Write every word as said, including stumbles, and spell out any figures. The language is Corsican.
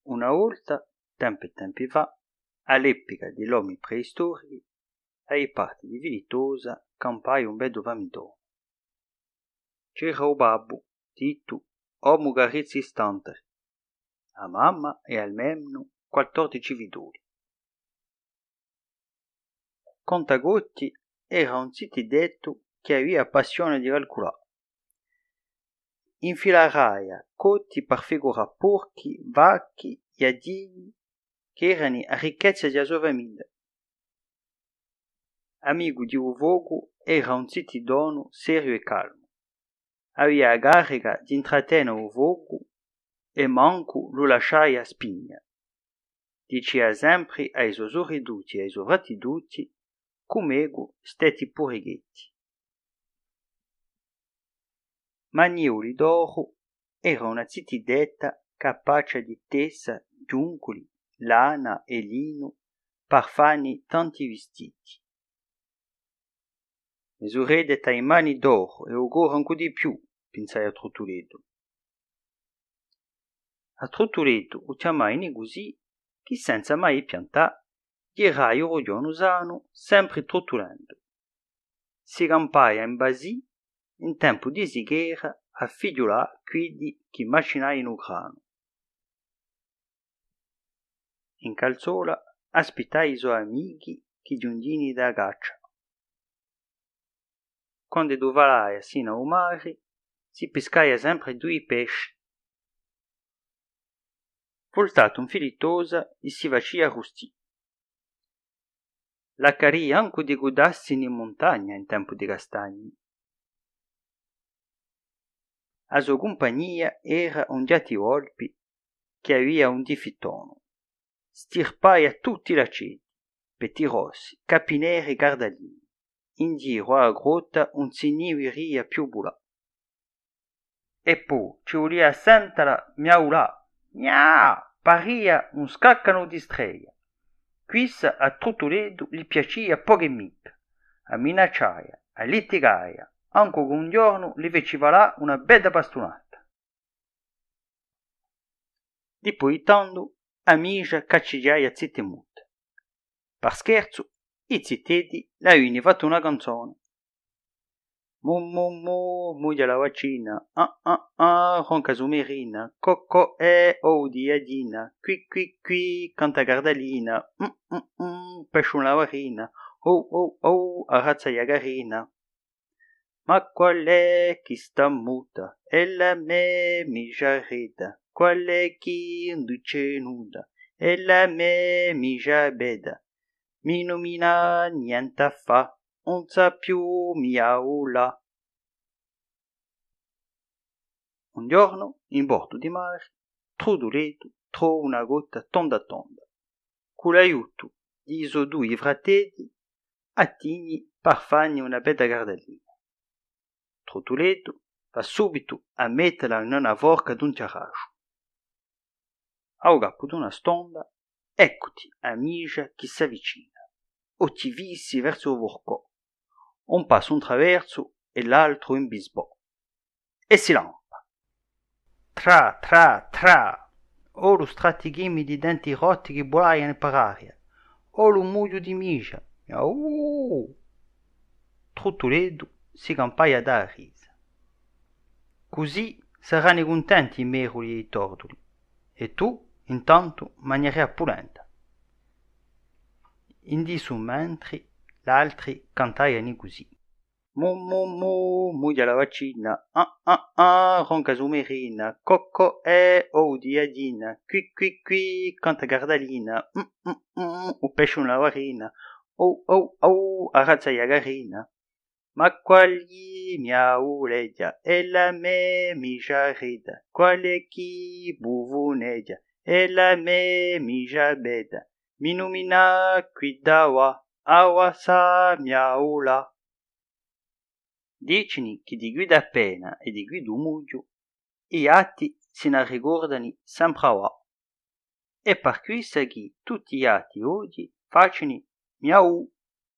Una volta, tempi è tempi fà, à l'epica di l'omi preistorichi, à i parti di Filitosa campaia un beddu famidonu. C'era u babbu, dittu omu Carizzi Stantari, a mamma è almenu quattordici fiddoli. Contacotti era un zitiddettu chì avia passione di calculà. Infilaraia cotti par figurà porchi, vacchi, ghjaddini, chì erani a ricchezza di a so famiglia. Amicu di u focu, era un zitiddonu seriu è calmu. Avia a carica d'intratene u focu è mancu lu lasciaia spigna. Dicia sempri à i so surridduti è à i so fratidduti: cum'ecu steti puru chjetti. Manioli d'Oru era una zitiddetta capacia di tessa ghjunculi, lana è linu par fanni tanti vistiti. Mi sò redeta i mani d'oru è u cori ancu di più, pinsaia Truttuleddu. À Truttuleddu u chjamaiani cusì, chì senza mai piantà, ghjiraia u rughjonu sanu, sempri truttulendu. Si campaia in Basì, in tempu di sichera, à fighjulà quiddi chì macinaiani u granu. In Calzola aspittaia i so amichi chì ghjunghjiani da a caccia. Quand'eddu falaia sinu à u mari, si piscaia sempri dui pesci. Vultatu in Filitosa, i si facia arrustì. L'accadia ancu di cudassini in muntagna in tempu di castagni. A so cumpagnia era un ghjattivolpi chì avia un difittonu. Stirpaia tutti l'aceddi, pettirossi, capi neri, cardallini. In ghjiru à a grotta ùn si ni vidia più vulà. È po ci vulia à sentela miaulà, mià! Paria un scaccanu di streia. Quissa à Truttuleddu li piacia pocu è micca. A minacciaia, a litigaia, ancu chì un ghjornu li feci falà una bedda bastunata. Dipoi tandu a mija caccighjaia zitta è muta. Par scherzu, i ziteddi l'aviani fattu una canzona. Mu, mu, mu, mughja la vaccina, ah, ah, ah, ronca a sumerina, co, co, eh, oh, di ghjaddina, quì, quì, quì, canta a cardallina, mm, mm, mm, pesciu in la varina, oh, oh, oh, a razza ghjà carina. Ma qual hè chì stà muta? Hè la me mija redda. Qual hè chì ùn dice nudda? Hè la me mija bedda. Mi ùn mi n'hà niente à fà, ùn sà più miaulà. Un ghjornu, in bordu di mari, Truttuleddu trova una grotta tonda tonda. Cù l'aiutu di i so dui frateddi, a tigni par fanni una bedda cardallina. Truttuleddu và subitu à mettela in una forca d'un chjarasgiu. À u capu d'una stonda, eccuti a mija chì s'avvicina, ochji fissi versu u furcò, un passu in traversu è l'altru in bisbò, è si lampa. Tra, tra, tra! O lu stratichimi di denti rotti chì vulaiani par aria! O lu mughju di mija! Miau! Truttuleddu si campaia da a risa. Cusì sarani cuntenti i meruli è i torduli, è tù, intantu, magnarai a pulenta. Indì su mentri, l'altri cantaiani cusì. Mu, mu, mu, mughja la vaccina, ah, ah, ah, ronca a sumerina, co, co, eh, oh, di ghjaddina, quì, quì, quì, canta a cardallina, mm, mm, mm, u pesciu in la varina, oh, oh, oh, a razza ghjà carina. Ma quali miauleghja, hè la me mija redda, qual hè chì buvuneghja, hè la me mija bedda, mi ùn mi n'hà quidda avà, avà sà miaulà. Dicini chì di quidda pena è di quiddu mughju, i ghjatti si n'arricordani sempri avà. Hè par quissa chì tutti i ghjatti oghji facini miau.